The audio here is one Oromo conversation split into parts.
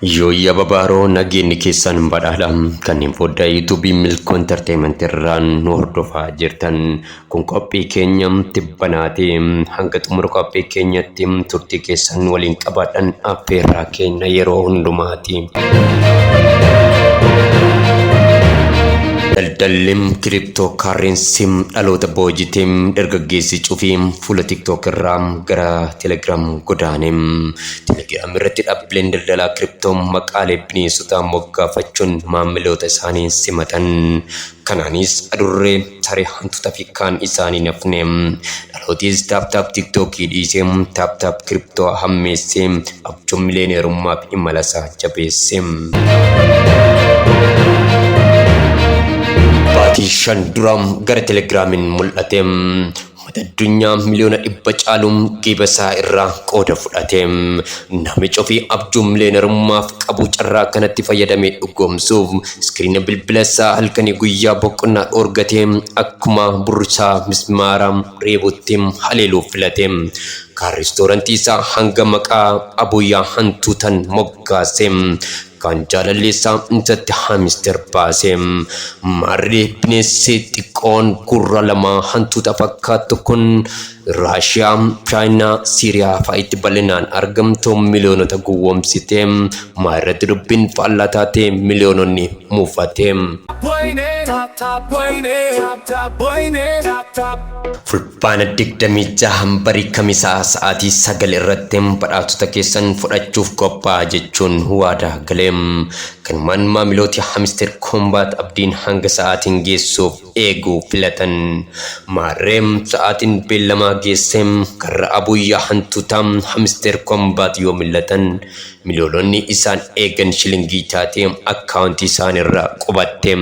Yooyyaa Babaaroo nageenyi keessan badhaadha. Kanneen foddaa yuutuubii Milkoo Entertainment irraan nu hordofaa jirtan kun qophii keenya tibbanaati. Hanga xumura qophii keenyatti turtii keessan waliin qabaadhan affeerraa keenya yeroo hundumaati. Daldalli kiriptoo kaarreensi dhaloota boojitee dargaggeessi cufii fuula tiktook irraa gara telegiraam godaane. Telegiraam irratti dhaabbileen daldalaa kiriptoo maqaalee bineensotaa moggaafachuun maamiloota isaanii simatan. Kanaanis adurree, saree, hantuuta fi kaan isaanii nafne. Dhalootis taap taap tiktookii dhiisee taap taap kiriptoo hammeessee abjuu miliyoonerummaaf imala isaa jabeesse. Baatii 5 dura gara telegiraamiin mul'ate. Uummata addunyaa miliyoona 100 caaluun geeba isaa irraa qooda fudhate. Namicha ofii abjuu miliyoonerummaaf qabu carraa kanatti fayyadamee dhugoomsuuf iskiriina bilbila isaa halkanii guyyaa boqonnaa dhoorgatee akkuma burrisaa mismaara reebutti haleeluuf filate. Kaan restoorantii isaa hanga maqaa Abuyyaa Hantuutan moggaase. Kaan jaalallee isaa isatti haamister baase. Maarree bineensi xiqqoon gurra lama hantuuta fakkaattu kun Raashiyaa, Chaayinaa, Siiriyaa fa'itti bal'inaan argamtu miliyoonota gowwoomsite. Maa irratti dubbiin faallaa taate miliyoononni muufate. Wayne tap tap wayne tap tap wayne tap tap. Fulbaana 26 barii Kamisaa sa'aatii 9 irratti badhaatota keessan fudhachuuf qophaa'aa jechuun waadaa gale. Kanumaan maamilooti Hamster Kombat abdiin hanga sa'aatiin geessuuf eeguu filatan. Maarree sa'aatiin beellamaa geesse karra Abuyyaa hantuutaa Hamster Kombat yoo mil'atan miliyoononni isaan eegan shilingii taatee akkaawuntii isaaniirra qubatte.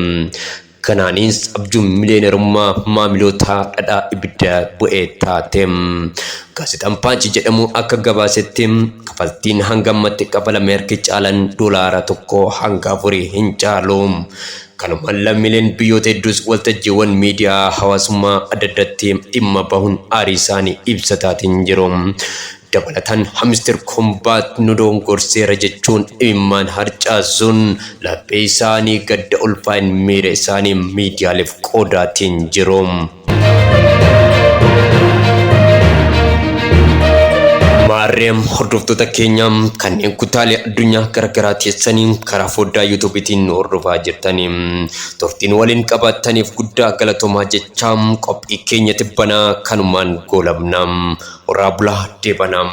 Kanaanis abjuun miliyoonerummaa maamilootaa dhadhaa ibidda bu'e taate. Gaazexaan Paanchi jedhamu akka gabaasetti kafaltiin hanga ammatti kafalame harki caalan doolaara 1 hanga 4 hin caalu. Kanumaan lammiileen biyyoota hedduus waltajjiiwwan miidiyaa hawaasummaa adda addaatti dhimma bahuun aarii isaanii ibsataatiin jiru. Dabalataan Hamster Kombat nu dogongorseera jechuun imimmaan harcaasuun laphee isaanii gadda ulfaa'een miira isaanii miidiyaaleef qoodaatiin jiru. Maarree hordoftoota keenya kanneen kutaalee addunyaa garaagaraa teessanii karaa foddaa yuutuubiitiin nu hordofaa jirtanii turtiin waliin qabaattaniif guddaa galatoomaa jechaa qophii keenya tibbanaa kanumaan goolabna. Horaa bulaa deebanaa.